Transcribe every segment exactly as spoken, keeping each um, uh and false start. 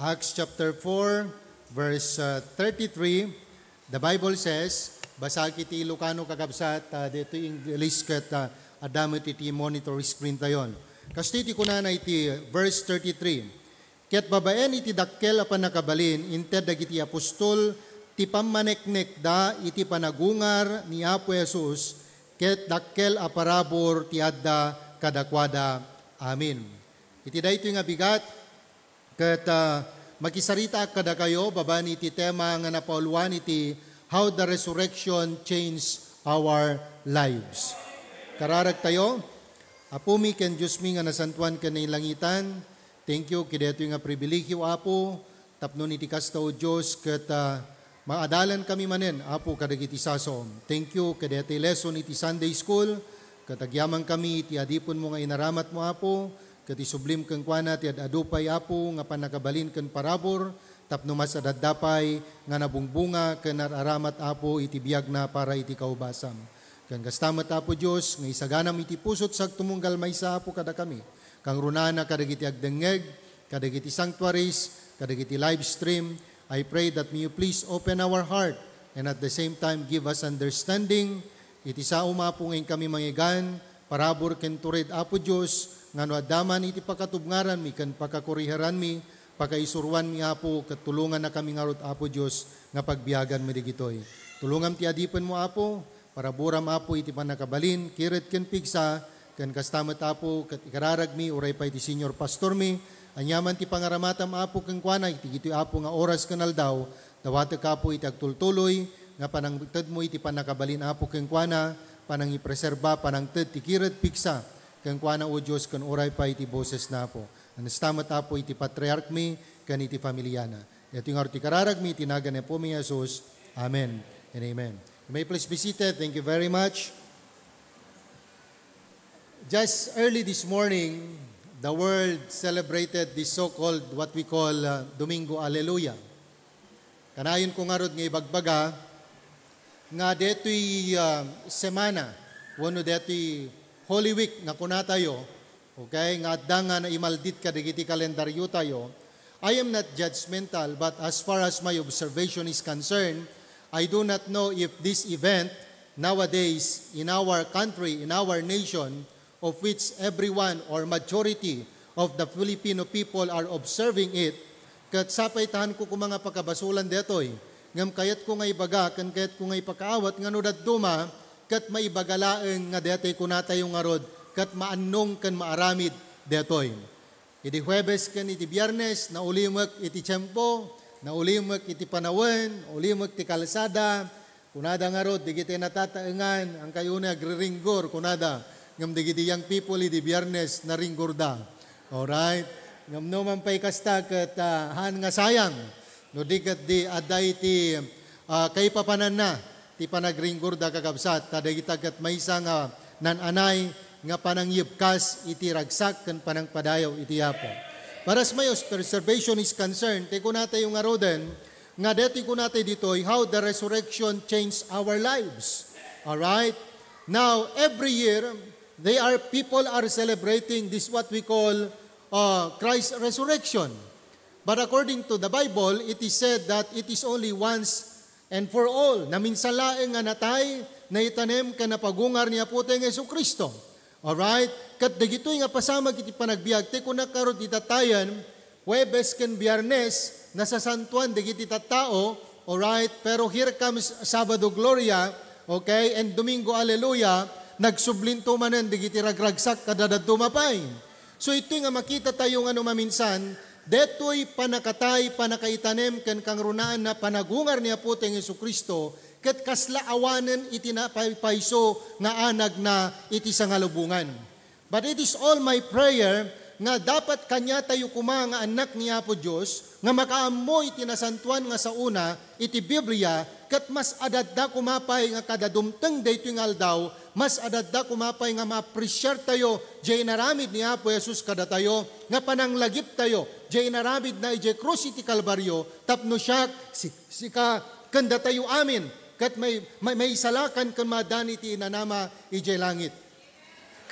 Acts chapter four, verse, uh, thirty-three, the Bible says, basa iti Ilocano, kakabsat, uh, dito English ket, uh, adda met iti monitor screen tayon. Kastoy ti kunana iti verse thirty-three, "Ket babaen iti dakkel a pannakabalin, inted dagiti apostol ti pammaneknekda iti panagungar ni Apo Jesus, ket dakkel a parabur ti adda kadakuada." Amen. Iti daytoy nga bigat, ket, ah, makisaritaak kadakayo babaen iti tema nga napauluan iti How the Resurrection Changed Our Lives. Kararag tayo. Apomi ken Diosmi nga nasantoan ken nailangitan, thank you iti daytoy nga pribilegio, Apo, tapno iti kasta, O Dios, ket, ah, maadalankami manen, Apo, kadagiti sasaom. Thank you iti daytoy lesson iti Sunday school, ket agyamankami iti adipenmo nga inaramatmo, Apo, ket isublim kenkuana ti ad-adu pay, Apo, nga pannakabalin ken parabur, tapno mas adda pay nga nabungbonga ken ar-aramat, Apo, iti biagna para iti kaubasam. Ken kasta met, Apo Dios, nga isaganam iti puso't sagtumunggal maysa, Apo, kadakami. Kangrunana kadagiti agdengngeg, kadagiti sanctuaries, kadagiti live stream, I pray that may you please open our heart and at the same time give us understanding. Iti saom, Apo, nga inkami mangigan, parabur ken tured, Apo Dios, nga no adda man iti pakatubngaranmi ken pakakuriheranmi, pakaisuroanmi, Apo, ket tulongannakami ngarud, Apo Dios, nga pagbiaganmi dagitoy. Tulongam ti adipenmo, Apo, paraburam, Apo, iti pannakabalin, kired ken pigsa, ken kasta met, Apo, ket ikararagmi, uray pay ti senior pastormi, aniaman ti pangaramatam, Apo, kenkuana, iti ditoy, Apo, nga oras ken aldaw, dawatek, Apo, iti agtultuloy, nga panangtedmo iti pannakabalin, Apo, kenkuana, panangipreserba, panangted ti kired pigsa, kenkuana, O Dios, ken uray pay iti bosesna, Apo. Kasta met, Apo, iti patriarkmi, ken iti familiana. Daytoy ngarud ti kararagmi iti nagan ni Apomi Jesus. Amen and amen. You may please be seated. Thank you very much. Just early this morning, the world celebrated this so-called, what we call, uh, Domingo Aleluya. Kanayonko ngarud nga ibagbaga nga daytoy, uh, semana, wenno daytoy Holy Week nga kunatayo, okay, nga adda nga naimaldit kadagiti kalendaryotayo. I am not judgmental, but as far as my observation is concerned, I do not know if this event nowadays in our country, in our nation, of which everyone or majority of the Filipino people are observing it, ket sapay ta haanko koma nga pakabasolan daytoy. Ngem kayatko nga ibaga ken kayatko nga ipakaawat nga no dadduma, ket maibaga laeng nga daytoy kunatayo ngarud, ket maannong ken maaramid daytoy. Idi Huwebes ken iti Biyernes, naulimek iti tiempo, naulimek iti panawen, naulimek ti kalsada. Kunada ngarud, dagiti natataengan, "Haankayo ni agriringgor," kunada. Ngem dagiti young people, idi Biyernes, naringgorda. Alright? Ngem no man pay kasta, ket, ah, haan nga sayang. No di ket di adda iti, ah, kaipapananna ti panagringgorda, kakabsat, ta dagita ket maysa nga naan-anay nga panangyebkas iti ragsak ken panangpadayaw iti Apo. Far as my observation is concerned, ti kunatayo ngaruden, nga daytoy kunatayo ditoy, how the resurrection changed our lives. Alright? Now, every year, they are, people are celebrating this, what we call, uh, Christ resurrection. But according to the Bible, it is said that it is only once and for all. Naminsan laeng nga natay, naitanem, ken napagungar ni Apotayo nga Jesu-Cristo. Alright? Ket dagitoy nga pasamak iti panagbiag, ti kunak ngarud iti tattayen, Huwebes ken Biyernes, nasasantuan dagiti tattao, alright? Pero here comes Sabado Gloria, okay? And Domingo Aleluya, nagsublinto manen dagiti ragragsak kadadadduma pay. So, itoy nga makita tayo nga no maminsan, detoy pannakatay, pannakaitanem, ken kangrunaan a panagungar ni Apotayo nga Jesu-Cristo, ket kasla awanen iti napaypayso nga anagna iti sangalubongan. But it is all my prayer nga dapat kaniatayo koma nga annak ni Apo Dios nga makaammo iti nasantuan nga saona iti Biblia, ket mas adadda koma pay nga kada dumteng daytoy nga aldaw, mas adadda koma pay nga ma-appreciate tayo diay inaramid ni Apo Jesus kadatayo, nga pananglagiptayo diay inaramidna idiay krus iti Kalbario, tapno siak, si-, sika, ken datayo amin, ket may, may, maisalakan ken maaddan iti inanama idiay langit.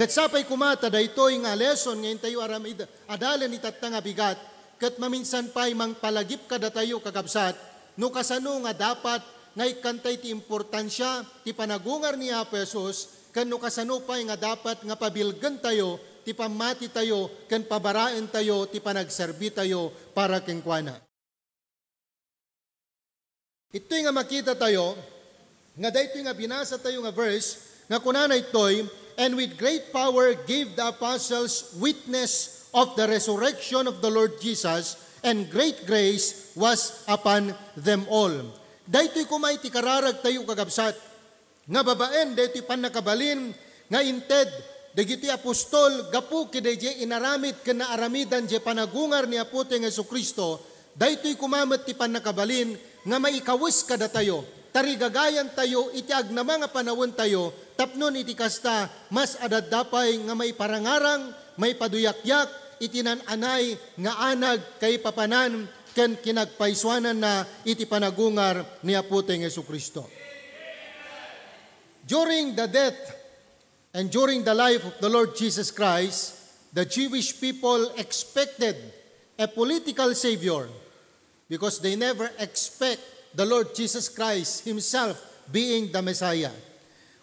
Ket sapay koma ta daytoy nga lesson nga intayo aramid-, adalen itatta nga bigat, Ket maminsan pay mangpalagip kadatayo, kakabsat, no kasano nga dapat nga ikkanta iti importansia ti panagungar ni Apo Jesus, ken no kasano pay nga dapat nga pabilgentayo ti pammatitayo ken pabaraentayo ti panagserbitayo para kenkuana. Itoy nga makita tayo, nga daytoy nga binasa tayo nga verse, nga kunana itoy, "And with great power gave the apostles witness of the resurrection of the Lord Jesus, and great grace was upon them all." Daytoy koma iti kararag tayo, kakabsat, nga babaen daytoy pannakabalin nga inted dagiti apostol gapu kadaydiay inaramid ken naaramidan diay panagungar ni Apotayo nga Jesu-Cristo, daytoy koma met ti pannakabalin nga maikawes kadatayo, tarigagayantayo iti agnama nga panawentayo, tapno iti kasta, mas adda pay nga maiparangarang, maipaduyakyak iti nan-anay nga anag kaipapanan ken kinagpaysuananna iti panagungar ni Apotayo nga Jesu-Cristo. During the death and during the life of the Lord Jesus Christ, the Jewish people expected a political savior because they never expect the Lord Jesus Christ himself being the Messiah,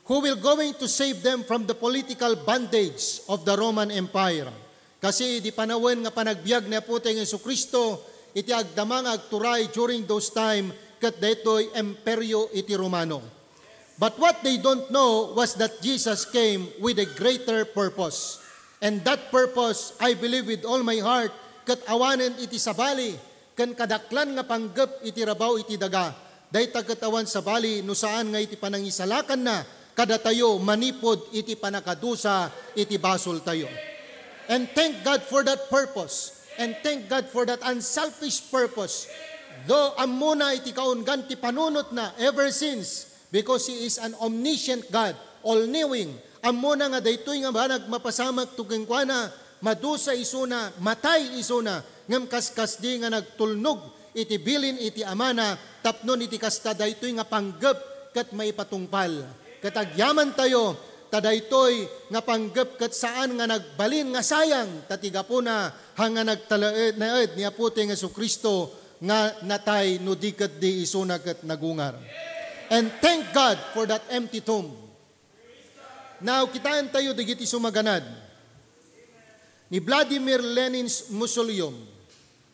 who will going to save them from the political bondage of the Roman Empire. Kasi idi panawen nga panagbiag ni Apotayo nga Jesu-Cristo, iti agdama nga agturay during those time, ket daytoy Imperio iti Romano. But what they don't know was that Jesus came with a greater purpose. And that purpose, I believe with all my heart, ket awanen iti sabali ken kadaklan nga panggep iti rabaw iti daga, dayta ket awan sabali no saan nga iti panangisalakanna kadatayo manipud iti panakadusa iti basoltayo. And thank God for that purpose. And thank God for that unselfish purpose. Though ammona iti kaunggan ti panunotna ever since, because He is an omniscient God, all-knowing. Ammona nga daytoy nga banag mapasamak to kenkuana, madusa isuna, matay isuna, ngem kaskasdi nga nagtulnog iti bilin iti Amana, tapno iti kasta daytoy nga panggep ket maipatungpal. Ket agyamantayo, ta daytoy nga panggep ket saan nga nagbalin nga sayang, ta ti gapuna, ha nga nagtalaed-naed ni Apotayo nga Jesu-Cristo nga natay no di ket di isuna ket nagungar. And thank God for that empty tomb. Now, kitaentayo dagiti sumaganad. Ni Vladimir Lenin's Mausoleum.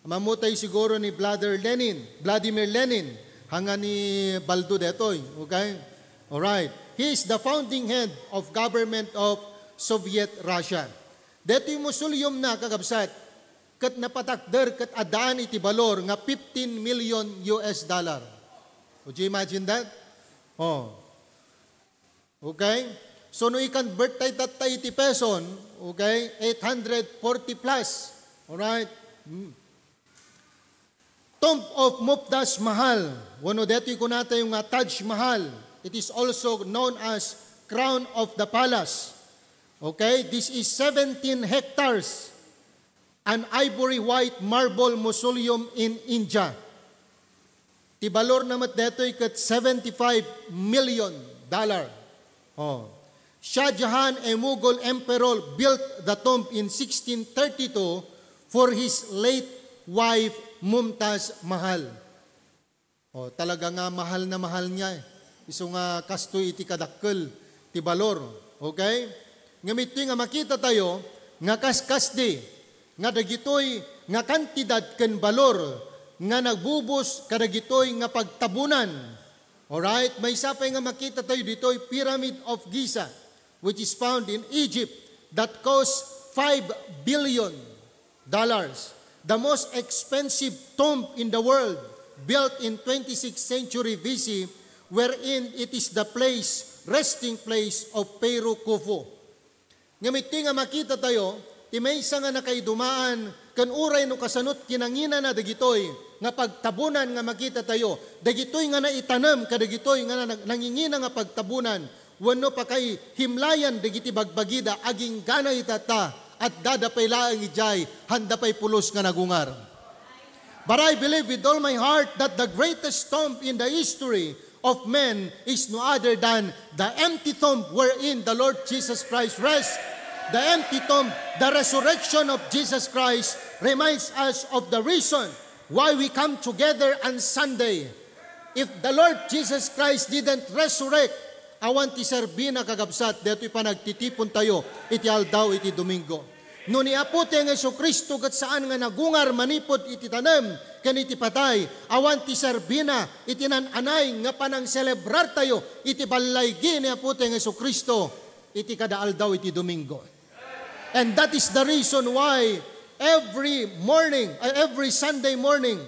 Ammotay siguro ni Brother Lenin, Vladimir Lenin, hanga ni Baldo detoy, okay? Alright. He is the founding head of government of Soviet Russia. Detoy mausoleumna, kakabsat, ket napatakder ket addaan iti balor nga fifteen million U S dollar. Would you imagine that? Oh. Okay? So, no i-convert tayo tatta iti peson, okay, eight hundred forty plus. Alright? Hmm. Tomb of Mumtaz Mahal, wenno detoy kunatayo nga Taj Mahal. It is also known as Crown of the Palace. Okay? This is seventeen hectares. An ivory white marble mausoleum in India. Ti balorna met detoy ket seventy-five million dollar. Oh. Shah Jahan, a Mughal emperor, built the tomb in sixteen thirty-two for his late wife Mumtaz Mahal. Oh, talaga nga mahal na mahal niya, eh. Isu nga kastoy iti kadakkel ti balor. Okay? Ngem itoy nga makita tayo, nga kaskasdi, nga dagitoy nga kantidad ken balor nga nagbubus kadagitoy nga pagtabunan. Alright? Maysa pay nga makita tayo ditoy Pyramid of Giza, which is found in Egypt, that cost five billion dollars, the most expensive tomb in the world, built in twenty-sixth century B C, wherein it is the place, resting place of Pharaoh Khufu. Ngem iti nga makita tayo, ti maysa nga nakaidumaan, ken uray no kasanot kinanginana dagitoy nga pagtabunan nga makita tayo, dagitoy nga naitanem kadagitoy nga na-, nangingina nga pagtabunan, wenno pakay himlayan dagiti bagbagida, agingga ita ta, adda da pay laeng idiay, haanda pay pulos nga nagungar. But I believe with all my heart that the greatest tomb in the history of men is no other than the empty tomb wherein the Lord Jesus Christ rests. The empty tomb, the resurrection of Jesus Christ reminds us of the reason why we come together on Sunday. If the Lord Jesus Christ didn't resurrect, awan ti serbina, kakabsat, daytoy panagtitipon tayo iti aldaw iti Domingo. No ni Apo tayong Jesu-Cristo ket saan nga nagungar manipud iti tanem ken iti patay, awan ti serbina iti nan-anay nga panangselebrar tayo iti ballaygi ni Apo tayong Jesu-Cristo iti kada aldaw iti Domingo. And that is the reason why every morning, uh, every Sunday morning,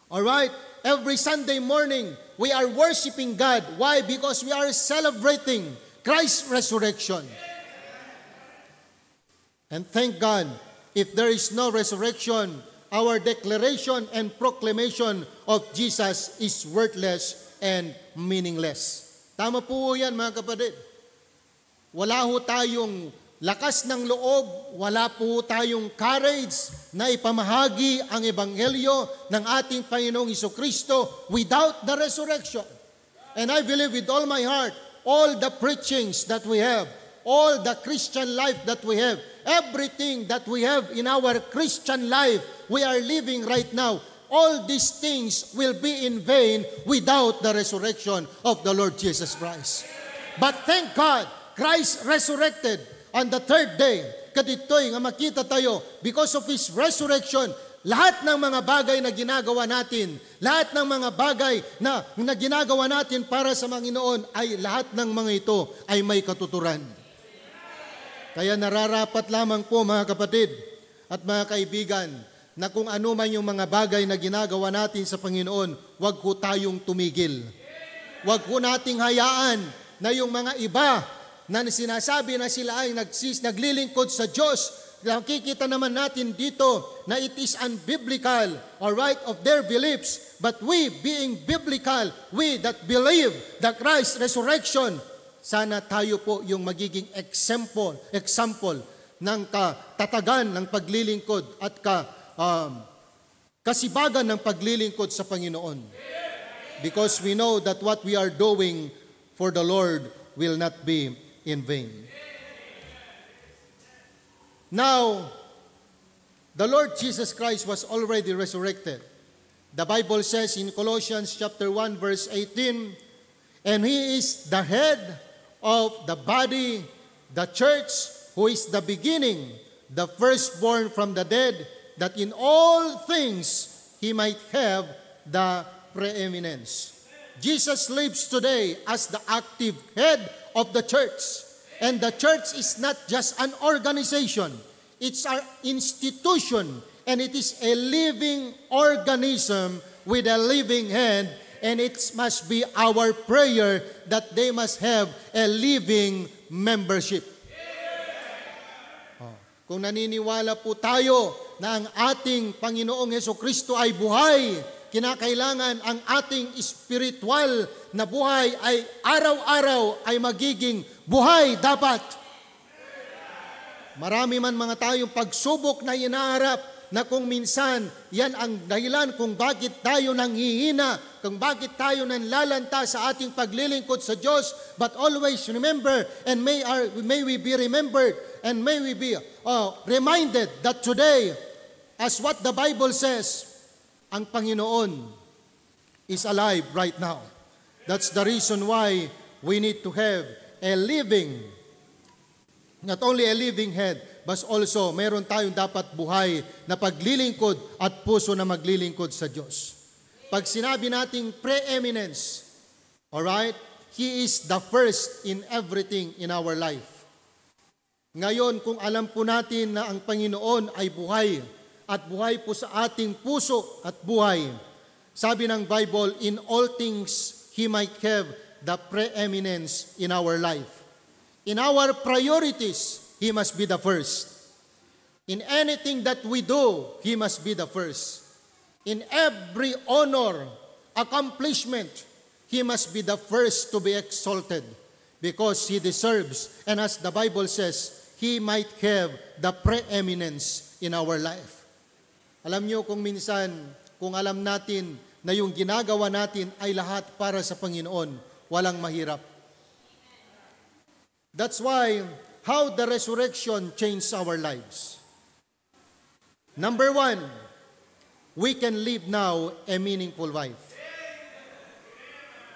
all right, every Sunday morning, we are worshiping God. Why? Because we are celebrating Christ's resurrection. And thank God, if there is no resurrection, our declaration and proclamation of Jesus is worthless and meaningless. Tama po yan, mga kapatid. Wala ho tayong lakas ng loob, wala po tayong courage na ipamahagi ang ebanghelyo ng ating Panginoong Jesu-Cristo without the resurrection. And I believe with all my heart, all the preachings that we have, all the Christian life that we have, everything that we have in our Christian life we are living right now, all these things will be in vain without the resurrection of the Lord Jesus Christ. But thank God, Christ resurrected on the third day. Kaditoy nga makita tayo, because of His resurrection, lahat ng mga bagay na ginagawa natin, lahat ng mga bagay na, na ginagawa natin para sa Panginoon, ay lahat ng mga ito ay may katuturan. Kaya nararapat lamang po, mga kapatid at mga kaibigan, na kung ano man yung mga bagay na ginagawa natin sa Panginoon, wag ho tayong tumigil. Wag ho nating hayaan na yung mga iba na sinasabi na sila ay nagsis-, naglilingkod sa Diyos, nakikita naman natin dito na it is unbiblical, all right, of their beliefs. But we, being biblical, we that believe the Christ resurrection, sana tayo po yung magiging example, example ng katatagan ng paglilingkod at ka, um, kasibagan ng paglilingkod sa Panginoon. Because we know that what we are doing for the Lord will not be in vain. Now, the Lord Jesus Christ was already resurrected. The Bible says in Colossians chapter one, verse eighteen, "And he is the head of the body, the church, who is the beginning, the firstborn from the dead, that in all things he might have the preeminence." Jesus lives today as the active head of the church. And the church is not just an organization. It's our institution, and it is a living organism with a living head, and it must be our prayer that they must have a living membership. Oh, kung naniniwala po tayo na ang ating Panginoong Jesucristo ay buhay, kinakailangan ang ating espiritual na buhay ay araw-araw ay magiging buhay dapat. Marami man mga tayong pagsubok na inaarap na kung minsan yan ang dahilan kung bakit tayo nanghihina, kung bakit tayo nanlalanta sa ating paglilingkod sa Diyos. But always remember, and may, our, may we be remembered, and may we be, uh, reminded that today, as what the Bible says, ang Panginoon is alive right now. That's the reason why we need to have a living, not only a living head, but also meron tayong dapat buhay na paglilingkod at puso na maglilingkod sa Diyos. Pag sinabi nating preeminence, all right, He is the first in everything in our life. Ngayon, kung alam po natin na ang Panginoon ay buhay at buhay po sa ating puso at buhay, sabi ng Bible, "In all things, He might have the preeminence in our life." In our priorities, He must be the first. In anything that we do, He must be the first. In every honor, accomplishment, He must be the first to be exalted because He deserves, and as the Bible says, He might have the preeminence in our life. Alam niyo, kung minsan, kung alam natin na yung ginagawa natin ay lahat para sa Panginoon, walang mahirap. That's why How the resurrection changed our lives. Number one, we can live now a meaningful life.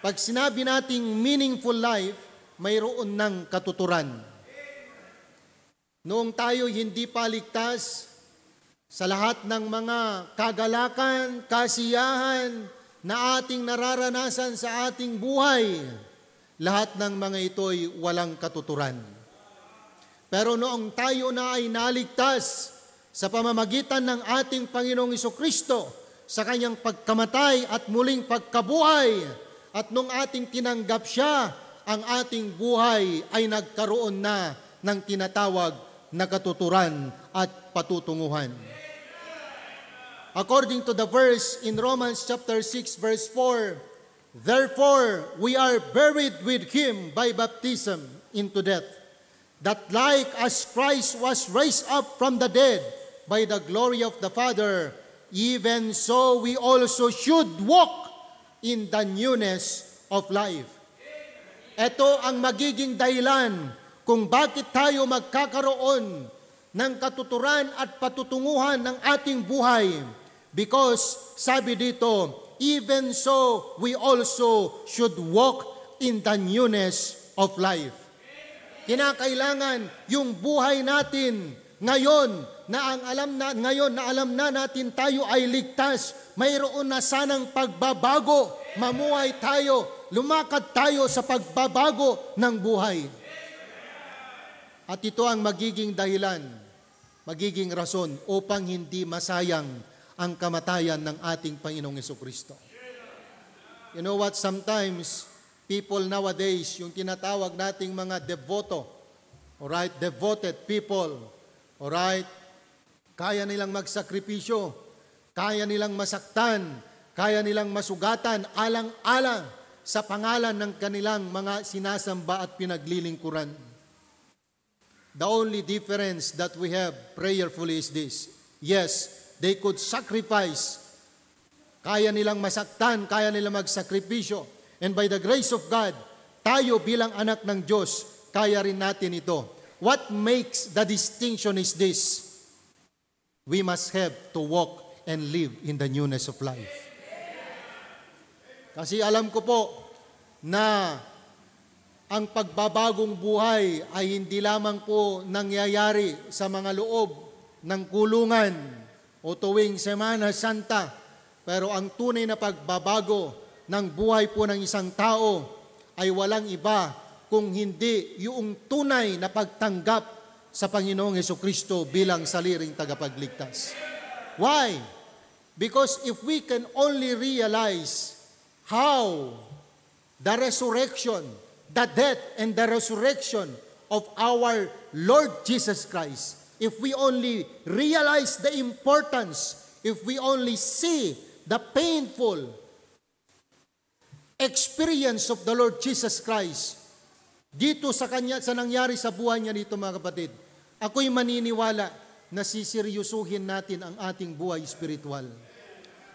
Pag sinabi nating meaningful life, mayroon nang katuturan. Noong tayo hindi pa ligtas, sa lahat ng mga kagalakan, kasiyahan na ating nararanasan sa ating buhay, lahat ng mga ito'y walang katuturan. Pero noong tayo na ay naligtas sa pamamagitan ng ating Panginoong Kristo, sa kanyang pagkamatay at muling pagkabuhay, at nung ating tinanggap siya, ang ating buhay ay nagkaroon na ng tinatawag na katuturan at patutunguhan. According to the verse in Romans chapter six, verse four, "Therefore we are buried with him by baptism into death, that like as Christ was raised up from the dead by the glory of the Father, even so we also should walk in the newness of life." Ito ang magiging dahilan kung bakit tayo magkakaroon ng katuturan at patutunguhan ng ating buhay. Because, sabi dito, "Even so, we also should walk in the newness of life." Kinakailangan yung buhay natin ngayon na ang alam na, ngayon na alam na natin tayo ay ligtas, mayroon na sanang pagbabago. Mamuhay tayo, lumakad tayo sa pagbabago ng buhay. At ito ang magiging dahilan, magiging rason upang hindi masayang ang kamatayan ng ating Panginoong Jesucristo. You know what? Sometimes, people nowadays, yung tinatawag nating mga deboto, alright, devoted people, alright, kaya nilang magsakripisyo, kaya nilang masaktan, kaya nilang masugatan, alang-ala sa pangalan ng kanilang mga sinasamba at pinaglilingkuran. The only difference that we have prayerfully is this. Yes, they could sacrifice. Kaya nilang masaktan, kaya nilang magsakripisyo. And by the grace of God, tayo bilang anak ng Diyos, kaya rin natin ito. What makes the distinction is this. We must have to walk and live in the newness of life. Kasi alam ko po na ang pagbabagong buhay ay hindi lamang po nangyayari sa mga loob ng kulungan o tuwing Semana Santa, pero ang tunay na pagbabago ng buhay po ng isang tao ay walang iba kung hindi yung tunay na pagtanggap sa Panginoong Jesucristo bilang saliring tagapagligtas. Why? Because if we can only realize how the resurrection, the death and the resurrection of our Lord Jesus Christ, if we only realize the importance, if we only see the painful experience of the Lord Jesus Christ dito sa kanya, sa nangyari sa buhay niya dito, mga kapatid, ako'y maniniwala na siseryosuhin natin ang ating buhay espiritual.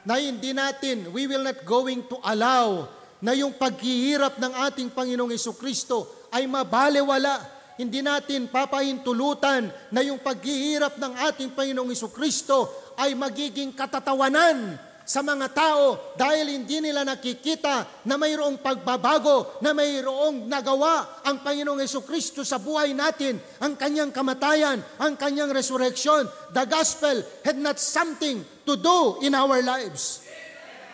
Na hindi natin, we will not going to allow na yung paghihirap ng ating Panginoong Jesucristo ay mabalewala. Hindi natin papahintulutan na yung paghihirap ng ating Panginoong Jesucristo ay magiging katatawanan sa mga tao dahil hindi nila nakikita na mayroong pagbabago, na mayroong nagawa ang Panginoong Jesucristo sa buhay natin, ang kanyang kamatayan, ang kanyang resurrection. The gospel had not something to do in our lives.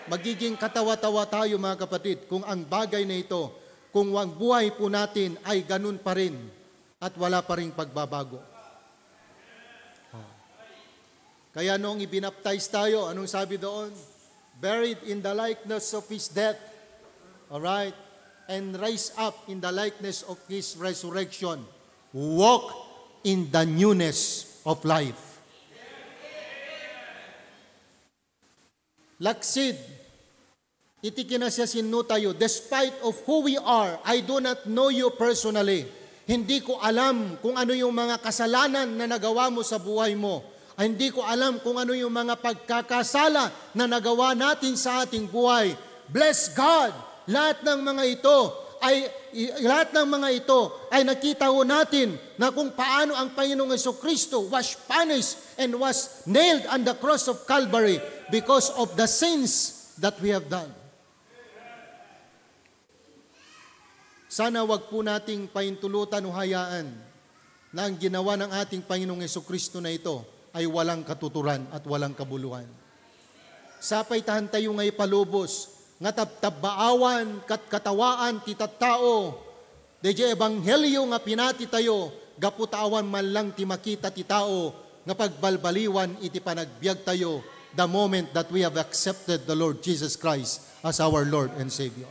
Magiging katawa-tawa tayo, mga kapatid, kung ang bagay na ito, kung ang buhay po natin ay ganun pa rin at wala pa ring pagbabago. Kaya noong ibinaptize tayo, anong sabi doon? "Buried in the likeness of his death." Alright? "And raised up in the likeness of his resurrection. Walk in the newness of life." Laksid, iti kinasiasino tayo, despite of who we are, I do not know you personally. Hindi ko alam kung ano yung mga kasalanan na nagawa mo sa buhay mo. Ay, hindi ko alam kung ano yung mga pagkakasala na nagawa natin sa ating buhay. Bless God, lahat ng mga ito ay, i-, lahat ng mga ito ay nakita ho natin na kung paano ang Panginoong Jesucristo was punished and was nailed on the cross of Calvary because of the sins that we have done. Sana wag po nating paintulutan o hayaan na ang ginawa ng ating Panginoong Jesucristo na ito ay walang katuturan at walang kabuluhan. Sapay tahan tayo nga ipalubos nga tabtabbaawan kat katawaan ti tattao, dayjay ebanghelio nga pinati tayo, gapu ta awan man lang ti makita ti tao nga pagbalbaliwan iti panagbiag tayo the moment that we have accepted the Lord Jesus Christ as our Lord and Savior.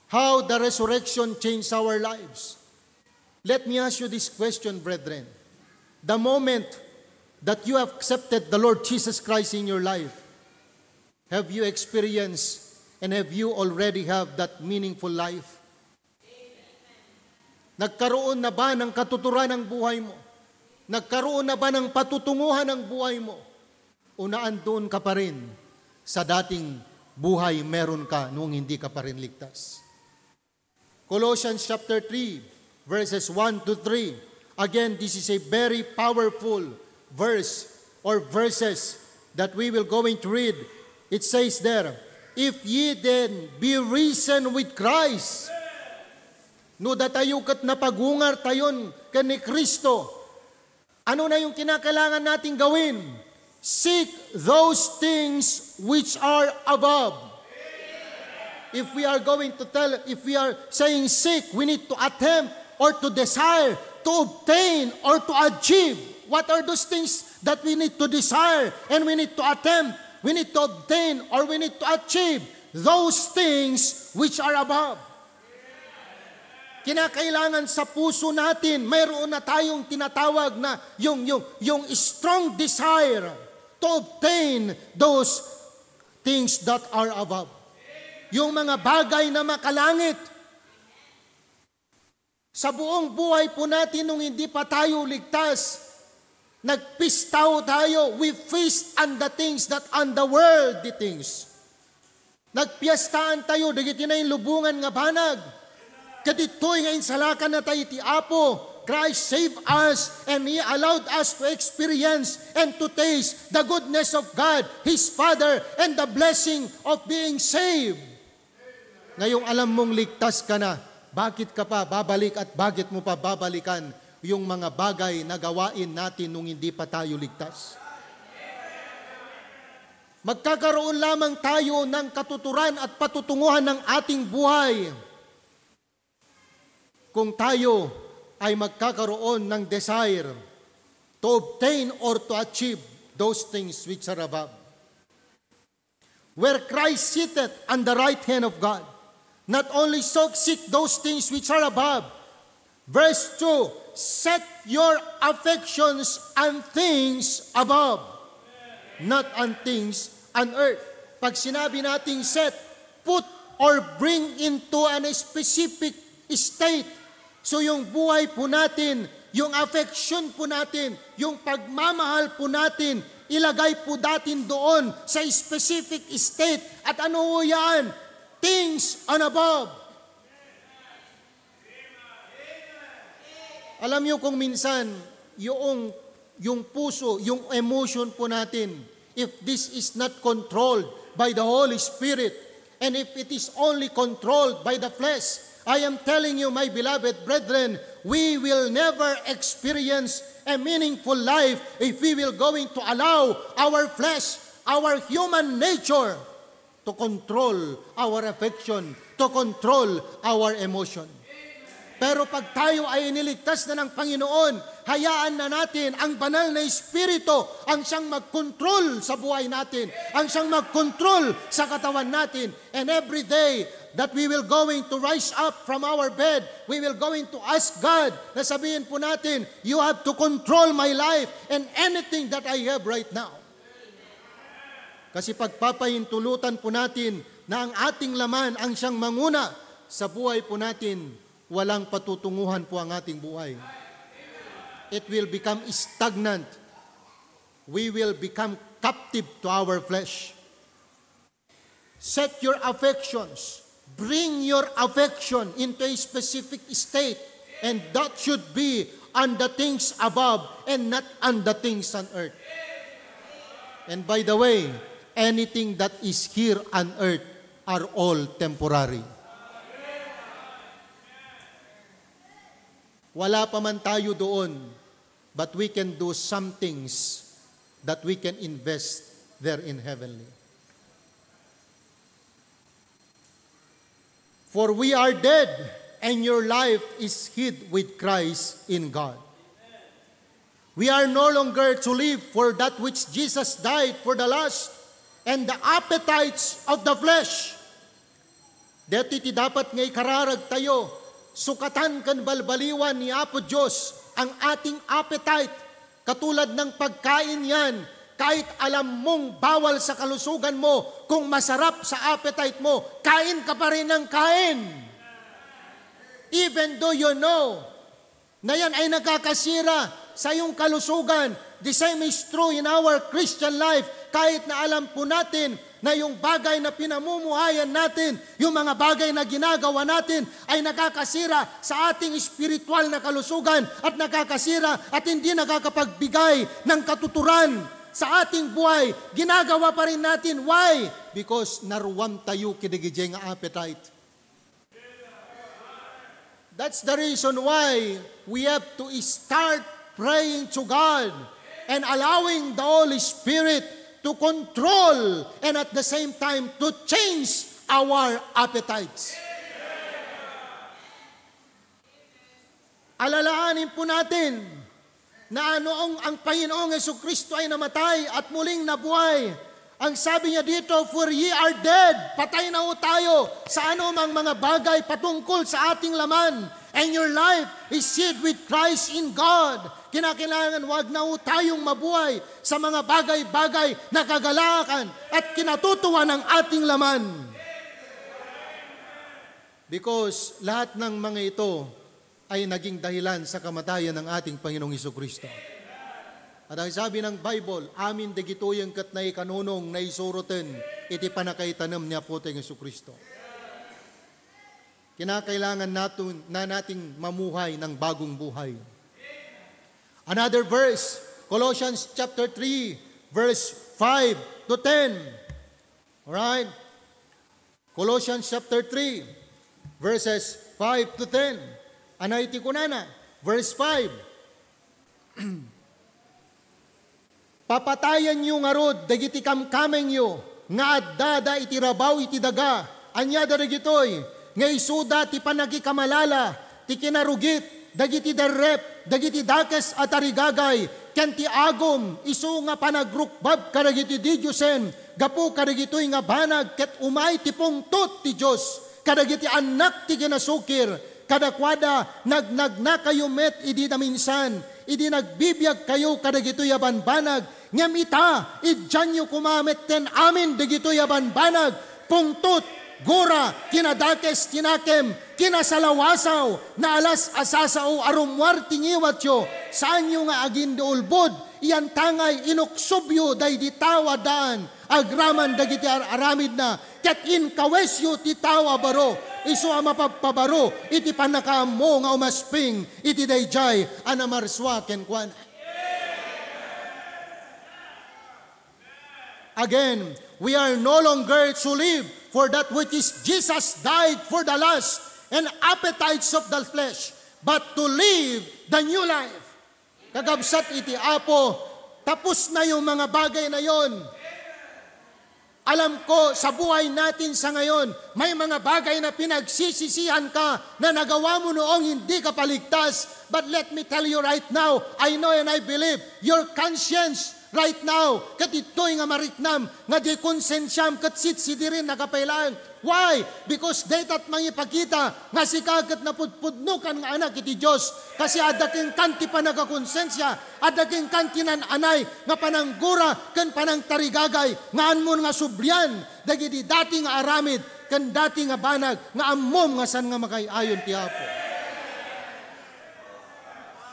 How the resurrection changed our lives. Let me ask you this question, brethren. The moment that you have accepted the Lord Jesus Christ in your life, have you experienced and have you already have that meaningful life? Nagkaroon na ba ng katuturan ang buhay mo? Nagkaroon na ba ng patutunguhan ang buhay mo? O naandoon ka pa rin sa dating buhay meron ka nung hindi ka pa rin ligtas? Colossians chapter three, verses one to three. Again, this is a very powerful verse or verses that we will going to read. It says there, "If ye then be risen with Christ," no datayo ket napagungar tayon ken ni Cristo, ano na yung kinakailangan nating gawin? Seek those things which are above. If we are going to tell, if we are saying seek, we need to attempt or to desire, to obtain or to achieve. What are those things that we need to desire and we need to attempt? We need to obtain or we need to achieve those things which are above. Kinakailangan sa puso natin, mayroon na tayong tinatawag na yung, yung, yung strong desire to obtain those things that are above. Yung mga bagay na makalangit. Sa buong buhay po natin, nung hindi pa tayo ligtas, nagpistaw tayo, we feast on the things that on the worldly things. Nagpiestaan tayo dagiti nailubongan nga banag. Ket ditoy nga insalakan na tayo iti Apo, Christ saved us and He allowed us to experience and to taste the goodness of God, His Father, and the blessing of being saved. Ngayong alam mong ligtas ka na, bakit ka pa babalik at bakit mo pa babalikan yung mga bagay na gawain natin nung hindi pa tayo ligtas? Magkakaroon lamang tayo ng katuturan at patutunguhan ng ating buhay kung tayo ay magkakaroon ng desire to obtain or to achieve those things which are above. Where Christ sitteth on the right hand of God. Not only so seek those things which are above, Verse two, "Set your affections on things above, not on things on earth." Pag sinabi nating set, put or bring into an specific state. So yung buhay po natin, yung affection po natin, yung pagmamahal po natin, ilagay po natin doon sa specific state. At ano ho yan? Things on above. Alam niyo kung minsan, yung, yung puso, yung emotion po natin, if this is not controlled by the Holy Spirit, and if it is only controlled by the flesh, I am telling you, my beloved brethren, we will never experience a meaningful life if we will going to allow our flesh, our human nature, to control our affection, to control our emotion. Pero pag tayo ay iniligtas na ng Panginoon, hayaan na natin ang banal na Espiritu ang siyang magkontrol sa buhay natin, ang siyang magkontrol sa katawan natin. And every day that we will going to rise up from our bed, we will going to ask God na sabihin po natin, "You have to control my life and anything that I have right now." Kasi pagpapahintulutan po natin na ang ating laman ang siyang manguna sa buhay po natin, walang patutunguhan po ang ating buhay. It will become stagnant. We will become captive to our flesh. Set your affections Bring your affection into a specific state, and that should be on the things above and not on the things on earth. And by the way, anything that is here on earth are all temporary. Wala pa man tayo doon, but we can do some things that we can invest there in heavenly. For we are dead, and your life is hid with Christ in God. We are no longer to live for that which Jesus died for the lust and the appetites of the flesh. Deti ti dapat nga ikararag tayo, sukatan ken balbaliwan ni Apo Dios ang ating appetite, katulad ng pagkain yan. Kahit alam mong bawal sa kalusugan mo, kung masarap sa appetite mo, kain ka pa rin ng kain. Even though you know na yan ay nakakasira sa iyong kalusugan. The same is true in our Christian life. Kahit na alam po natin na yung bagay na pinamumuhayan natin, yung mga bagay na ginagawa natin ay nakakasira sa ating espiritual na kalusugan at nakakasira at hindi nakakapagbigay ng katuturan sa ating buhay, ginagawa pa rin natin. Why? Because naruam tayo kidigidiay nga appetite. That's the reason why we have to start praying to God and allowing the Holy Spirit to control and at the same time to change our appetites. Alalahanin po natin na noong ang Panginoong Jesucristo ay namatay at muling nabuhay, ang sabi niya dito, "For ye are dead." Patay na ho tayo sa anumang mga bagay patungkol sa ating laman. "And your life is hid with Christ in God." Kinakailangan wag na ho tayong mabuhay sa mga bagay-bagay na kagalakan at kinatutuwa ng ating laman. Because lahat ng mga ito ay naging dahilan sa kamatayan ng ating Panginoong Jesucristo. At ang sabi ng Bible, amin dagitoy ket naikanunong naisuroten iti pannakaitanem ni Apotayo Jesucristo. Kinakailangan natin, na nating mamuhay ng bagong buhay. Another verse, Colossians chapter three, verse five to ten. Alright? Colossians chapter three, verses five to ten. Anay ti kunana? Verse five. Papatayenyo ngarud dagiti kamkamengyo nga addada iti rabaw iti daga. Ania dagitoy? Nga isuda ti panagikamalala, ti kinarugit, dagiti derrep, dagiti dakes a tarigagay, ken ti agum, isu nga panagrukbab kadagiti didiosen, gapu kadagitoy nga banag ket umay ti pungtot ti Dios kadagiti annak ti kinasukir. Kadakuada, nagnagnakayo met idi naminsan, idi nagbibiagkayo kadagitoy a banbanag. Ngem ita, idianyo koma metten amin dagitoy a banbanag, pungtot, gura, kinadakes ti nakem, kinasalawasaw, naalas a sasao a rummuar ti ngiwatyo, saanyo nga agindiulbod, iyantangay inuksobyo daydi tao a daan agraman dagiti ar-aramidna, ket inkawesyo ti tao a baro, isu a mapabpabaro iti pannakaammo nga umasping iti daydiay a namarsua kenkuana. Again, we are no longer to live for that which is Jesus died for the lust and appetites of the flesh, but to live the new life. Kakabsat iti Apo, tapos na yung mga bagay na yon. Alam ko, sa buhay natin sa ngayon, may mga bagay na pinagsisisihan ka na nagawa mo noong hindi ka paligtas. But let me tell you right now, I know and I believe, your conscience right now, ket ditoy nga mariknam, nga di konsensiam ket sitsidiren nakapailaeng. Why? Because daytat mangipakita nga sika ket napudpudnokan nga anak iti Dios. Kasi adda kenkan ti panagakonsensia, adda kenkan ti nan-anay nga pananggura ken panangtarigagay nga anmon nga sublian dagiti dati nga aramid ken dati nga banag nga ammom nga saan nga makay-ayon ti Apo.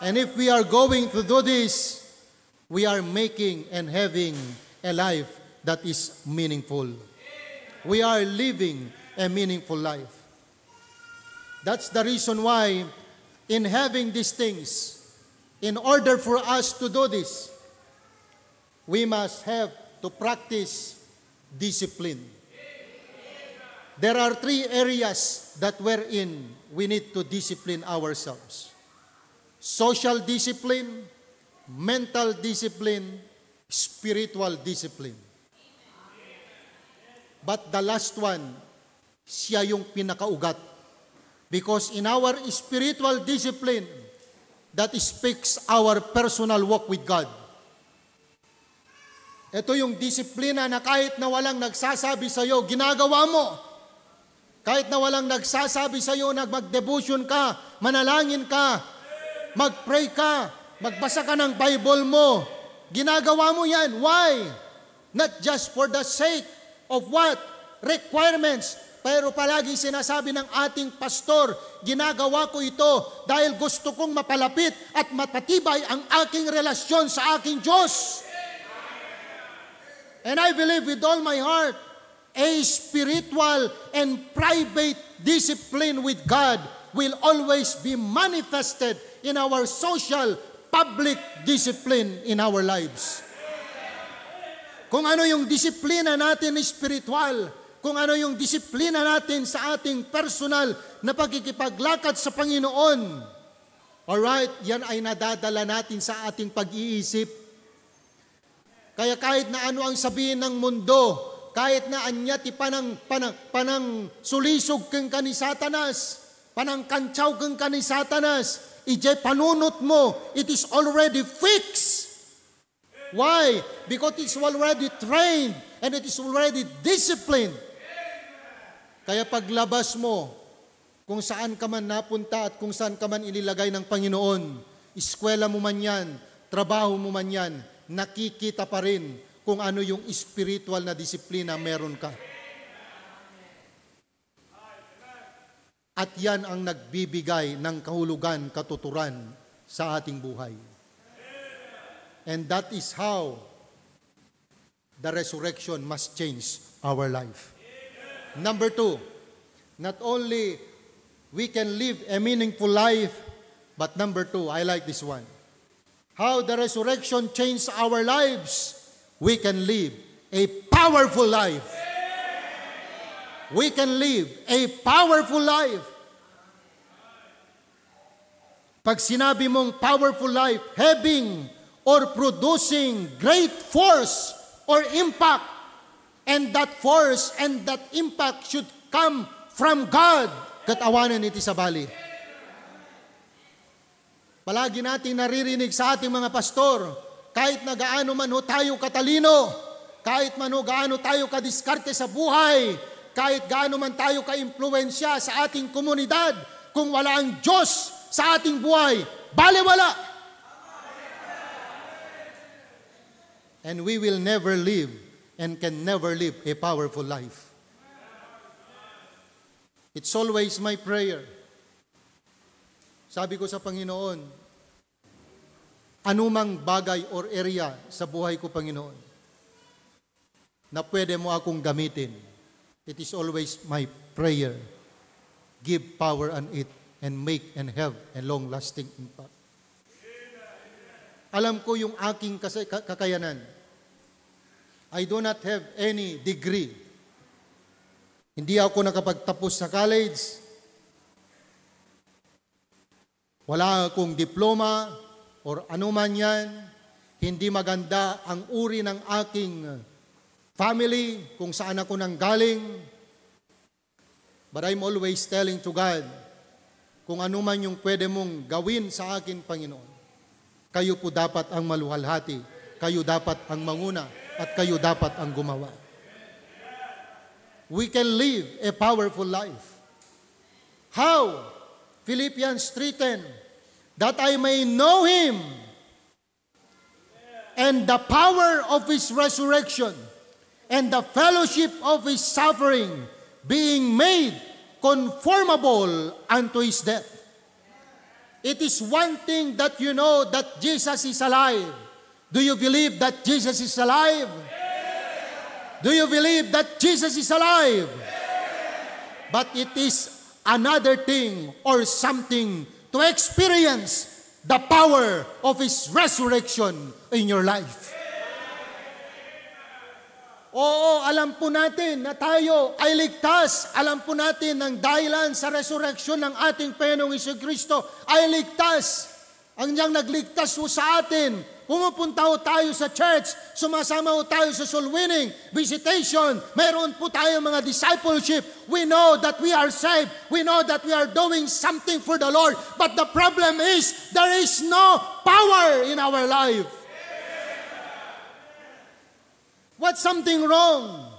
And if we are going to do this, we are making and having a life that is meaningful. We are living a meaningful life. That's the reason why, in having these things, in order for us to do this, we must have to practice discipline. There are three areas that wherein we need to discipline ourselves: social discipline, mental discipline, spiritual discipline. But the last one, siya yung pinakaugat. Because in our spiritual discipline, that speaks our personal walk with God. Ito yung disiplina na kahit na walang nagsasabi sa'yo, ginagawa mo. Kahit na walang nagsasabi sa'yo na mag-devotion ka, manalangin ka, mag-pray ka, magbasa ka ng Bible mo, ginagawa mo yan. Why? Not just for the sake of what? Requirements. Pero palagi sinasabi ng ating pastor, "Ginagawa ko ito dahil gusto kong mapalapit at mapatibay ang aking relasyon sa aking Diyos." And I believe with all my heart, a spiritual and private discipline with God will always be manifested in our social, public discipline in our lives. Kung ano yung disiplina natin spiritual, kung ano yung disiplina natin sa ating personal na pagkikipaglakad sa Panginoon, alright, yan ay nadadala natin sa ating pag-iisip. Kaya kahit na ano ang sabihin ng mundo, kahit na ania ti panang, panang, panang sulisog kenka ni Satanas, panang kantsaw kenka ni Satanas, ijay panunot mo, it is already fixed. Why? Because it's already trained and it is already disciplined. Kaya paglabas mo, kung saan ka man napunta at kung saan ka man inilagay ng Panginoon, eskwela mo man yan, trabaho mo man yan, nakikita pa rin kung ano yung spiritual na disiplina meron ka. At yan ang nagbibigay ng kahulugan, katuturan sa ating buhay. And that is how the resurrection must change our life. Number two, not only we can live a meaningful life, but number two, I like this one. How the resurrection changed our lives, we can live a powerful life. We can live a powerful life. Pag sinabi mong powerful life, having or producing great force or impact, and that force and that impact should come from God. Ket awanen iti sabali. Palagi nating naririnig sa ating mga pastor, kahit na gaano man ho tayo katalino, kahit man ho gaano tayo kadiskarte sa buhay, kahit gaano man tayo kaimpluwensya sa ating komunidad, kung wala ang Diyos sa ating buhay, baliwala. And we will never live and can never live a powerful life. It's always my prayer. Sabi ko sa Panginoon, anumang bagay or area sa buhay ko, Panginoon, na pwede mo akong gamitin, it is always my prayer. Give power on it and make and have a long-lasting impact. Alam ko yung aking kasi-, ka-, kakayanan. I do not have any degree. Hindi ako nakapagtapos sa college. Wala akong diploma or anuman yan. Hindi maganda ang uri ng aking family, kung saan ako nanggaling. But I'm always telling to God, kung ano man yung pwede mong gawin sa akin, Panginoon, kayo po dapat ang maluhalhati, kayo dapat ang manguna, at kayo dapat ang gumawa. We can live a powerful life. How? Philippians three ten, "That I may know Him and the power of His resurrection and the fellowship of His suffering, being made conformable unto His death." It is one thing that you know that Jesus is alive. Do you believe that Jesus is alive? Do you believe that Jesus is alive? but it is another thing or something to experience the power of His resurrection in your life. Oo, alam po natin na tayo ay ligtas. Alam po natin ang dahilan sa resurrection ng ating Panginoong Hesus Kristo ay ligtas. Ang diyang nagligtas po sa atin, pumupunta ho tayo sa church, sumasama ho tayo sa soul winning, visitation, mayroon po tayo mga discipleship. We know that we are saved. We know that we are doing something for the Lord. But the problem is, there is no power in our life. What's something wrong?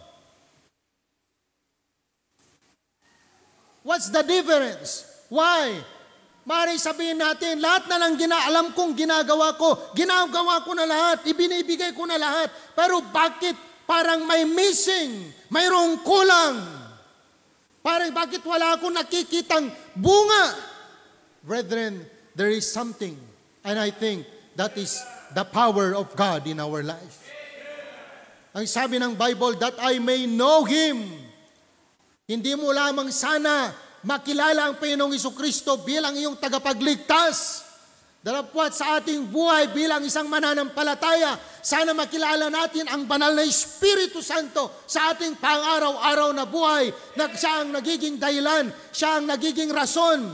What's the difference? Why? Mari sabihin natin, lahat na lang gina alam kong ginagawa ko, ginagawa ko na lahat, ibinibigay ko na lahat. Pero bakit parang may missing, mayroong kulang? Parang bakit wala akong nakikitang bunga? Brethren, there is something, and I think that is the power of God in our life. Ang sabi ng Bible, "That I may know Him." Hindi mo lamang sana makilala ang Panginoong Kristo bilang iyong tagapagligtas. Darapuat sa ating buhay bilang isang mananampalataya, sana makilala natin ang banal na Espiritu Santo sa ating pang-araw-araw na buhay, na siya ang nagiging dahilan, siya ang nagiging rason.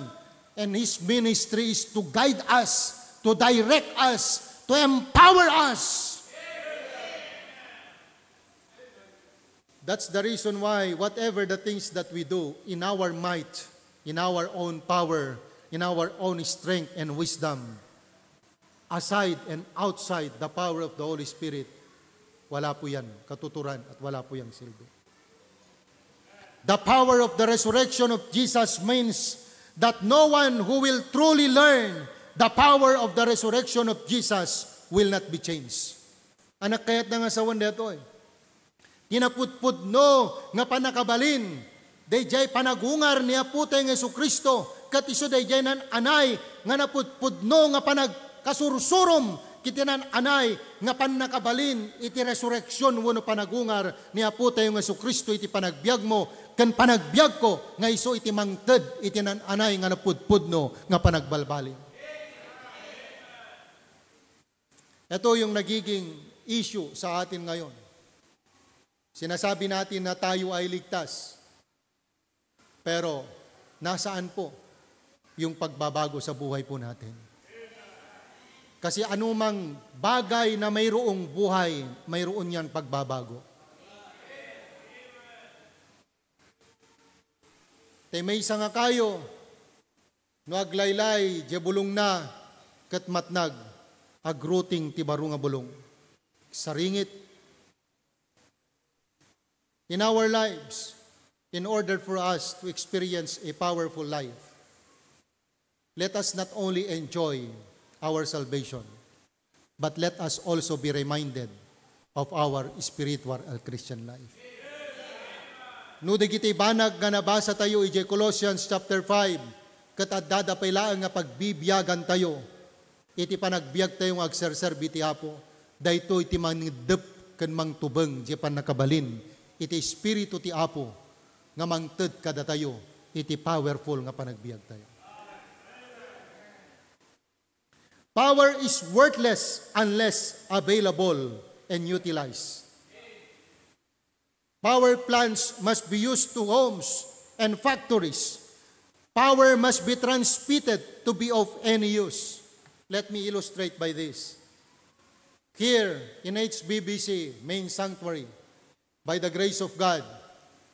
And His ministry is to guide us, to direct us, to empower us. That's the reason why whatever the things that we do in our might, in our own power, in our own strength and wisdom, aside and outside the power of the Holy Spirit, wala po yan katuturan at wala po yang silbi. The power of the resurrection of Jesus means that no one who will truly learn the power of the resurrection of Jesus will not be changed. Anak kayat na nga sawan detoy. Ti napudpudno nga pannakabalin, daydiay panagungar ni Apotayo nga Jesu-Cristo, ket isu daydiay nan-anay nga napudpudno nga panagkasursurom kiti nan-anay nga pannakabalin iti resurrection wenno panagungar ni Apotayo nga Jesu-Cristo iti panagbiagmo ken panagbiagko nga isu iti mangted iti nan-anay nga napudpudno nga panagbalbaliw. Ito yung nagiging issue sa atin ngayon. Sinasabi natin na tayo ay ligtas. Pero nasaan po yung pagbabago sa buhay po natin? Kasi anumang bagay na mayroong buhay, mayroon yang pagbabago. Tay maysa nga kayo, no aglaylay, diay bulongna, ket matnag, agruting ti baro nga bulong. Saringit. In our lives, in order for us to experience a powerful life, let us not only enjoy our salvation, but let us also be reminded of our spiritual and Christian life. No dagiti banag nga nabasa tayo idiay Colossians chapter five, ket adda da pay laeng nga pagbibiagan tayo iti panagbiag tayo nga agserserbi ti Apo, daytoy ti mangiddep ken mangtubeng diay pannakabalin iti Espiritu ti Apo nga mangted kadatayo iti powerful nga panagbiag tayo. Power is worthless unless available and utilized. Power plants must be used to homes and factories. Power must be transmitted to be of any use. Let me illustrate by this. Here in H B B C main sanctuary, by the grace of God,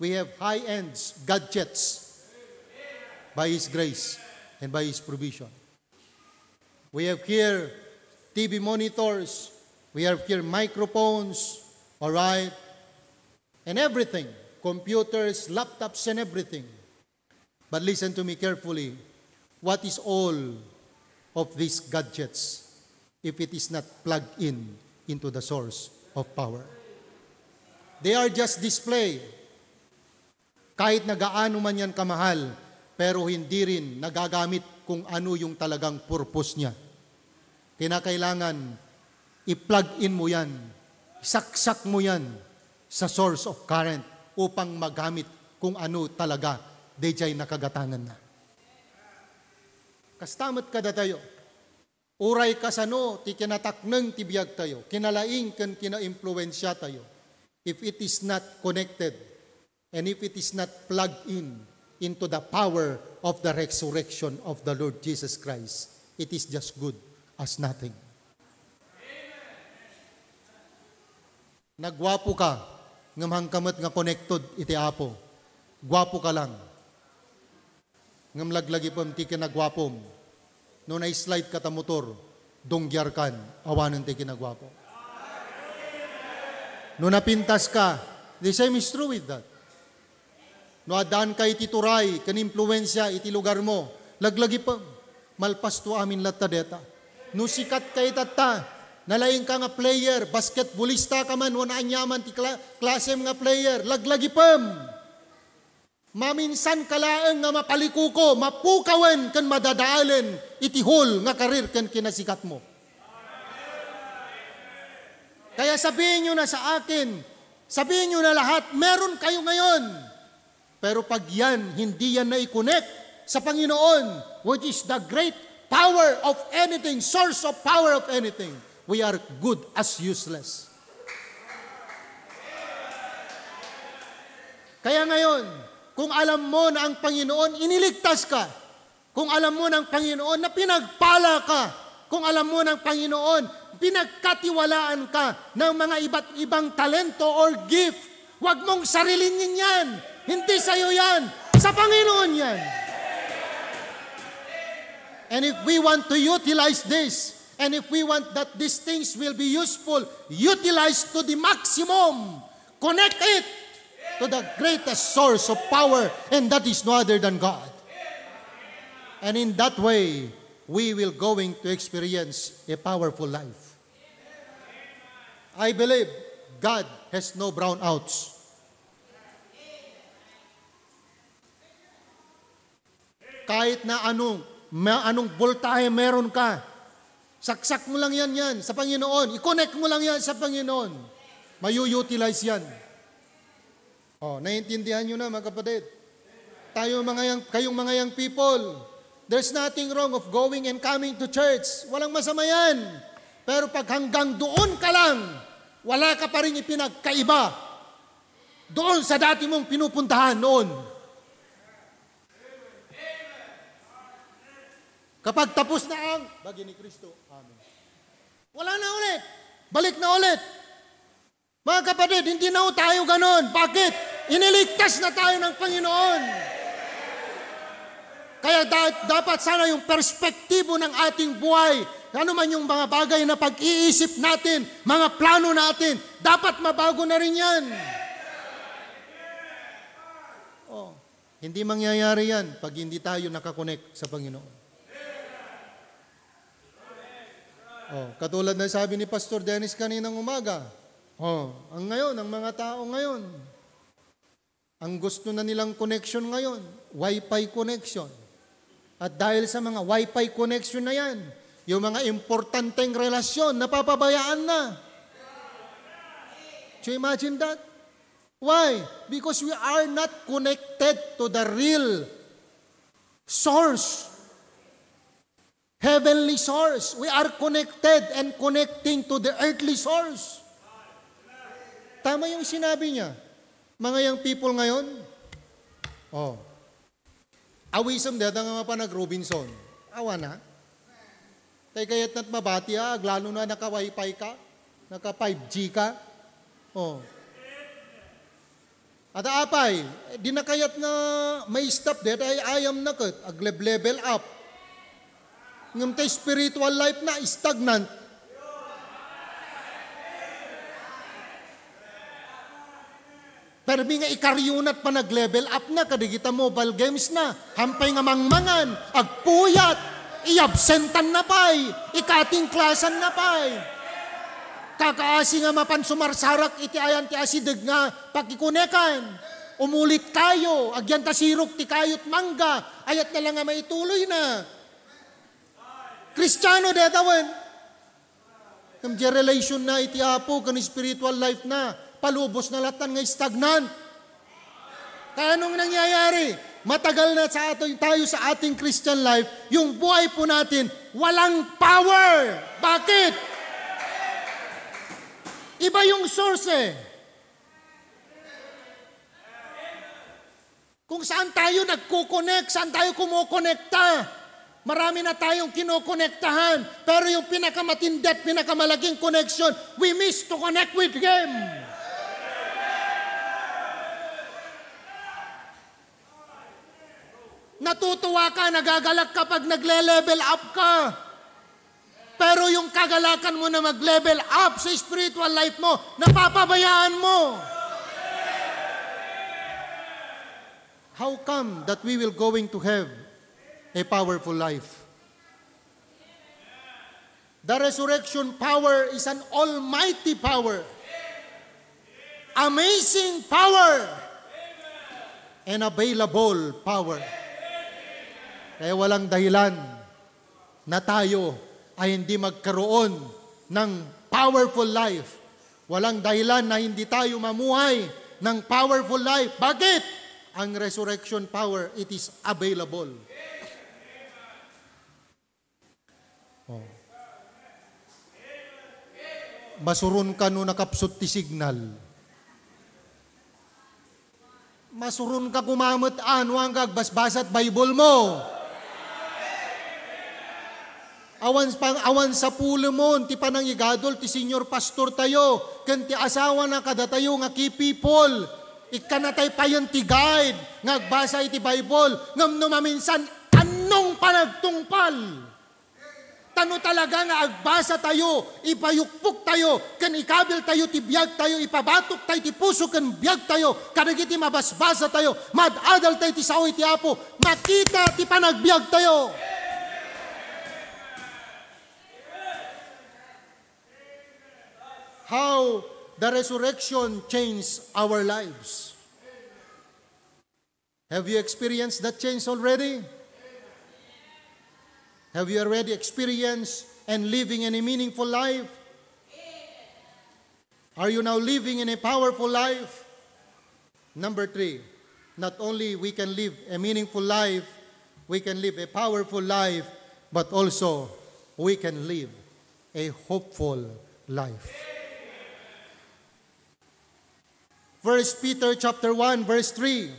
we have high-end gadgets by His grace and by His provision. We have here T V monitors, we have here microphones, all right, and everything, computers, laptops, and everything. But listen to me carefully. What is all of these gadgets if it is not plugged in into the source of power? They are just display. Kahit na gaano man yan kamahal, pero hindi rin nagagamit kung ano yung talagang purpose niya. Kinakailangan i-plug in mo yan, saksak mo yan sa source of current upang magamit kung ano talaga daydiay nakagatangenna. Kasta met kadatayo, uray kasano ti kinatakneng ti biagtayo, kinalaing ken kinaimpluensiatayo, if it is not connected and if it is not plugged in into the power of the resurrection of the Lord Jesus Christ, it is just good as nothing. Nagguapo ka, ngem haanka met nga connected iti Apo. Guapo ka lang. Ngem laglagipem ti kinaguapom. No na-slide ka ta motor, dunggiarkan, awanen ti kinaguapo. No napintas ka, the same is true with that. No addaanka iti turay ken impluensia iti lugarmo, laglagipem, malpasto amin latta deta. No sikat ka itatta, nalaingka nga player, basketballista ka man, wenno aniaman ti kla-, klasem nga player, laglagipem. Maminsan ka laeng nga mapalikuko, mapukawen ken madadaelen iti hall nga karir ken kinasikatmo. Kaya sabihin nyo na sa akin, sabihin nyo na lahat, meron kayo ngayon. Pero pag yan, hindi yan na-connect sa Panginoon, which is the great power of anything, source of power of anything, we are good as useless. Kaya ngayon, kung alam mo na ang Panginoon, iniligtas ka. Kung alam mo ng Panginoon na pinagpala ka, kung alam mo ng Panginoon, pinagkatiwalaan ka ng mga iba't ibang talento or gift, huwag mong sarilinin yan. Hindi sa'yo yan. Sa Panginoon yan. And if we want to utilize this, and if we want that these things will be useful, utilize to the maximum. Connect it to the greatest source of power, and that is no other than God. And in that way, we will going to experience a powerful life. I believe God has no brownouts. Kahit na anong, ma-, anong voltahe meron ka, saksak mo lang yan, yan sa Panginoon. I-connect mo lang yan sa Panginoon. Mayu-utilize yan. Oh, naiintindihan nyo na, mga kapatid? Tayo, mga young, kayong mga young people, there's nothing wrong of going and coming to church. Walang masama yan. Pero pag hanggang doon ka lang, wala ka pa rin ipinagkaiba doon sa dati mong pinupuntahan noon. Kapag tapos na ang bagi ni Kristo. Amen. Wala na ulit. Balik na ulit. Mga kapatid, hindi na ho tayo ganon. Bakit? Iniligtas na tayo ng Panginoon. Kaya da-, dapat sana yung perspektibo ng ating buhay, ano man yung mga bagay na pag-iisip natin, mga plano natin, dapat mabago na rin yan. Oh. Hindi mangyayari yan pag hindi tayo nakakonek sa Panginoon. Oh, katulad na sabi ni Pastor Dennis kaninang umaga, oh, ang ngayon, ang mga tao ngayon, ang gusto na nilang connection ngayon, wifi connection. At dahil sa mga wifi connection na yan, yung mga importanteng relasyon, napapabayaan na. Do you imagine that? Why? Because we are not connected to the real source. Heavenly source. We are connected and connecting to the earthly source. Tama yung sinabi niya. Mga young people ngayon, oh, awisom deta nga mapan ag-Robinson. Awan na. Tay kayat na't mabati, ah, aglalo na naka-wifi ka, naka-five G ka. Oh. Ada apay, eh, di na kayat nga ma-stop deta ay ayam na ket, ag-level up. Ngem tay spiritual life na, stagnant. Permi nga ikaryonat panag-level up na kadagita mobile games na. Hampay nga mangmangan, agpuyat, iabsentan na pay, ikatingklasan na pay. Kakaasi nga mapan sumarsarak iti ayan ti asideg nga pakikunekan. Umulit kayo, agyan ta sirok ti kayot mangga, ayat na lang nga maituloy na. Kristiano, deta wen. Ngem di relation na iti Apo ken spiritual life na, palubos na latan nga stagnant. Kaya anong nangyayari? Matagal na sa atin, tayo sa ating Christian life, yung buhay po natin, walang power. Bakit? Iba yung source eh. Kung saan tayo nagko-connect, saan tayo kumokonekta. Marami na tayong kinokonektahan, pero yung pinakamatindi at pinakamalaking connection, we miss to connect with Him. Natutuwa ka, nagagalak kapag nagle-level up ka. Pero yung kagalakan mo na mag-level up sa spiritual life mo, napapabayaan mo. How come that we will going to have a powerful life? The resurrection power is an almighty power, amazing power, and available power. Kaya walang dahilan na tayo ay hindi magkaroon ng powerful life. Walang dahilan na hindi tayo mamuhay ng powerful life. Bakit? Ang resurrection power, it is available. Oh. Masuron ka no nakapsut ti signal. Masuron ka kumamet, ano, ang agbasbasat Bible mo. Awan pang, awan sapulem ti panangigadul ti senior pastor tayo ken ti asawana kadatayo nga key people. Ikkana tay payen ti guide nga agbasa iti Bible, ngem no maminsan, annong panagtungpal? Ta no talaga nga agbasa tayo, ipayukpok tayo, ken ikabil tayo ti biag tayo, ipabatok tayo ti puso ken biag tayo, kadagiti mabasbasa tayo, mad-adal tayo ti sao iti Apo, makita ti panagbiag tayo. How the resurrection changed our lives. Have you experienced that change already? Have you already experienced and living in a meaningful life? Are you now living in a powerful life? Number three, not only we can live a meaningful life, we can live a powerful life, but also we can live a hopeful life. First Peter chapter one, verse three.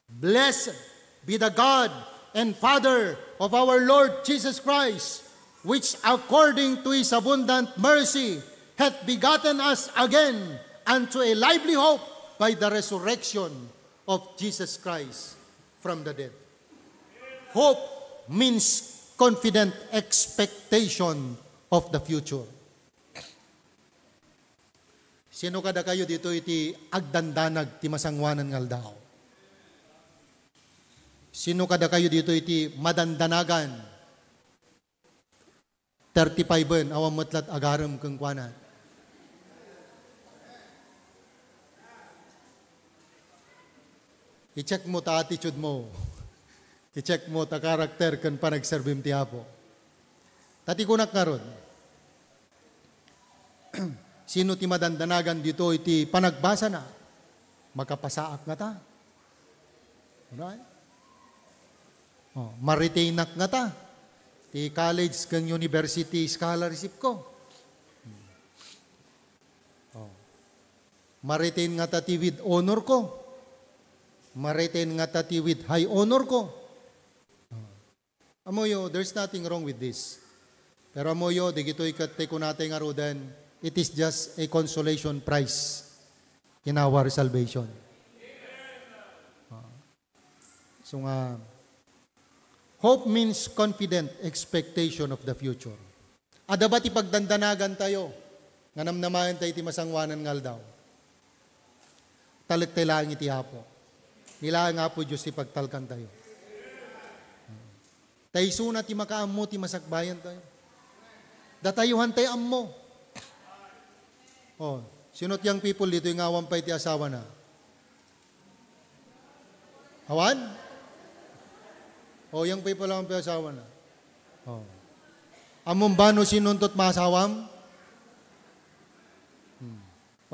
Blessed be the God and Father of our Lord Jesus Christ, which according to his abundant mercy hath begotten us again unto a lively hope by the resurrection of Jesus Christ from the dead. Hope means confident expectation of the future. Sino kadakayo ditoy ti agdandanag ti masangoanan nga aldaw? Sino kadakayo ditoy ti madandanagan? Thirty-five-en, awan met lat agarem kenkuana. I-check mo ta attitude mo. I-check mo ta character ken panagserbim ti Apo. Ta ti kunak ngarud, sino ti madandanagan ditoy ti panagbasana? Makapasaak ngata? Alright? Oh, ma-retainak ngata ti college ken university scholarship ko? Oh. Ma-retain ngata ti with honor ko? Ma-retain ngata ti with high honor ko? Oh. Ammoyo, there's nothing wrong with this. Pero ammoyo, dagitoy ket ti kunatay ngaruden, it is just a consolation prize in our salvation. Ah. So nga, hope means confident expectation of the future. Adda ba ti pagdandanagan tayo nga namnamaen tayo iti masangoanan nga aldaw? Talek tayo laeng iti Apo. Ni laeng Apo Dios ti pagtalkan tayo. Ta isuna ti makaammo ti masakbayan tayo. Datayo han tayo ammo. Oh, sino ti young people ditoy nga awan pay ti asawana? Awan? Oh, young people, awan pay asawana? Oh. Ammom ba no sinuntot maasawam? Hmm.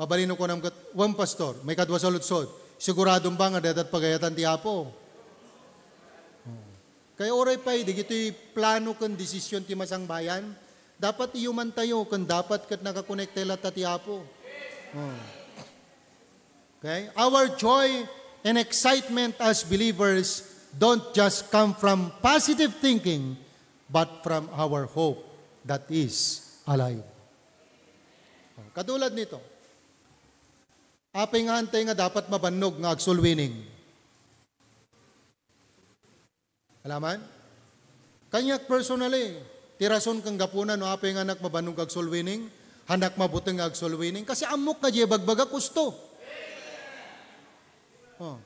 Mabalin no kunam ket, "Wen, Pastor, maikadua sa ludsod, siguradom ba nga dayta pagayatan ti Apo?" Kaya uray pay, dagitoy plano ken desisyon ti masangbayan, dapat iyumantayo ken dapat ket nakakonekta latta ti Apo. Oh. Okay? Our joy and excitement as believers don't just come from positive thinking, but from our hope that is alive. Oh, katulad nito, apay nga hantay nga dapat mabannog nga ag-soul winning? Alaman? Kaniak personally, ti rason ken gapuna no apay nga annak mabannog ag-soul winning, annak mabuteng nga ag-soul winning, kasi ammok nga diay bagbagak husto. Oh.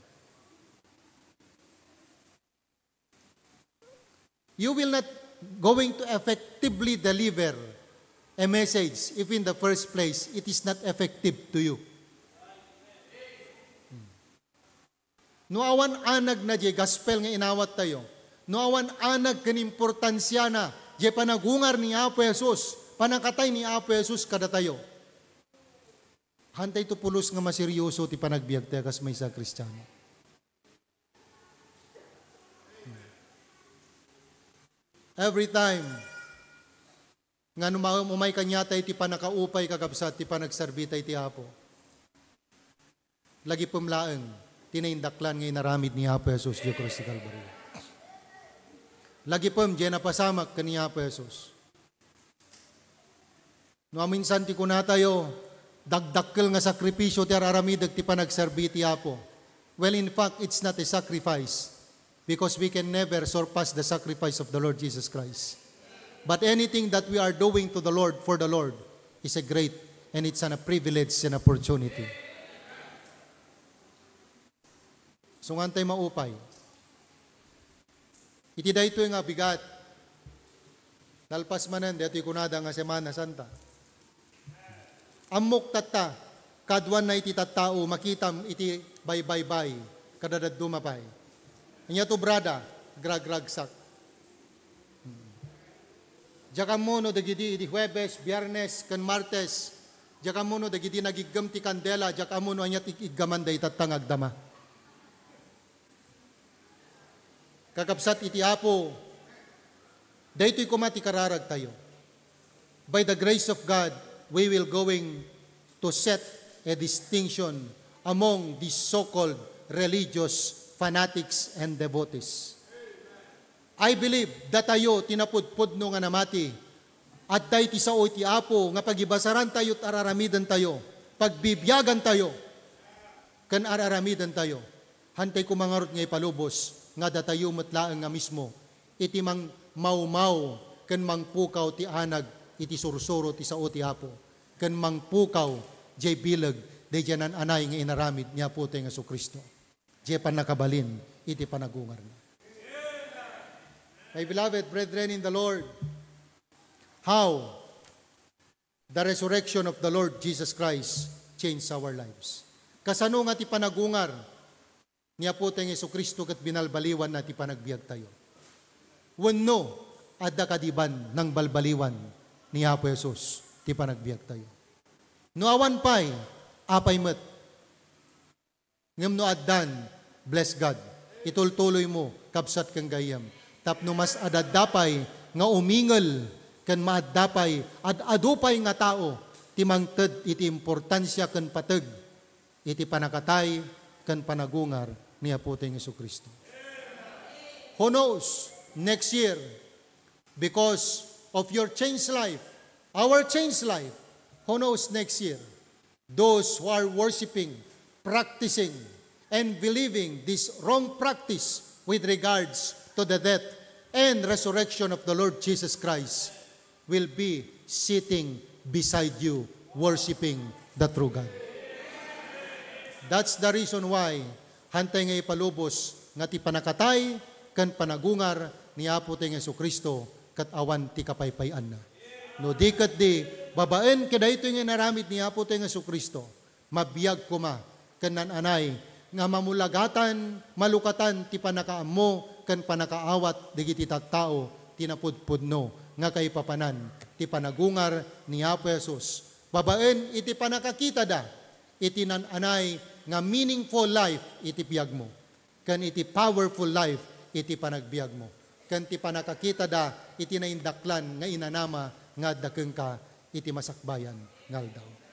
You will not going to effectively deliver a message if in the first place it is not effective to you. No awan anagna diay gospel nga inawattayo, no awan anag ken importansiana diay panagungar ni Apo Jesus, panangkatay ni Apo Jesus kadatayo, hantay to pulos nga maseryoso ti panagbiagtayo kas maysa a Kristiano. Every time nga no ma-, umay kaniata iti pannakaupay, kakabsat, ti panagserbita iti Apo, lagipem laeng ti naindaklan nga inaramid ni Apo Jesus diay krus ti Kalbario. Lagipem diay napasamak ken ni Apo Jesus. No aminsan ti kunatayo, dakdakkel nga sakripisio ti ar-aramidek ti panagserbi ti Apo. Well, in fact, it's not a sacrifice because we can never surpass the sacrifice of the Lord Jesus Christ. But anything that we are doing to the Lord, for the Lord, is a great and it's an, a privilege and opportunity. So, ngantay maupay. Iti daytoy nga bigat, nalpas manen, daytoy kunada nga Semana Santa. Ammok tatta, kaduanna iti tattao, makitam iti baybaybay, kadadadduma pay. Ania to, brada? Gragragsak. Diak ammo no dagidi idi Huwebes, Biyernes, ken Martes, diak ammo no dagidi nagiggem ti kandela, diak ammo no ania ti iggaman dayta nga agdama. Kakabsat iti Apo, daytoy koma ti kararagtayo. By the grace of God, we will going to set a distinction among these so-called religious fanatics and devotees. I believe, datayo ti napudpudno nga namati, adda iti sao iti Apo nga pagibasarantayo, ar-aramidentayo, pagbibiagantayo, ken ar-aramidentayo. Hantay koma ngarud nga ipalubos nga datayo met laeng nga mismo iti mang-, mawmaw ken mangpukaw ti anag iti sursuro ti sao ti Apo, ken mangpukaw diay bileg daydiay nan-anay nga inaramid ni Apotayo nga Jesu-Cristo. Diay pannakabalin iti panagungarna. My beloved brethren in the Lord, how the resurrection of the Lord Jesus Christ changed our lives? Kasano nga ti panagungar ni Apotayo nga Jesu-Cristo ket binalbaliwanna ti panagbiagtayo? Wenno, adda kadi ban nangbalbaliwan ni Apo Jesus ti panagbiagtayo? No awan pay, apay met? Ngem no addan, bless God. Itultuloymo, kabsat ken gayyem. Tapno mas adadda pay nga umingel ken maadda pay, ad-adu pay nga tao ti mangted iti importansia ken pateg iti panakatay ken panagungar ni Apotayo Jesu-Cristo. Who knows next year, because of your changed life, our changed life, who knows next year, those who are worshiping, practicing, and believing this wrong practice with regards to the death and resurrection of the Lord Jesus Christ will be sitting beside you, worshiping the true God. That's the reason why hantay nga ipalubos nga ti panakatay ken panagungar ni Apotayo nga Jesu-Cristo ket awan ti kapaypay-anna. No di ketdi, babaen kadaytoy nga inaramid ni Apotayo nga Jesu-Cristo, mabiag koma ken naan-anay nga mamulagatan, malukatan ti pannakaammo ken pannakaawat dagiti tattao ti napudpudno nga kaipapanan ti panagungar ni Apo Jesus babaen iti pannakakitada iti naan-anay nga meaningful life iti biagmo ken iti powerful life iti panagbiagmo. ken ti pannakakitada iti naindaklan nga inanama nga adda kenka iti masakbayan nga aldaw.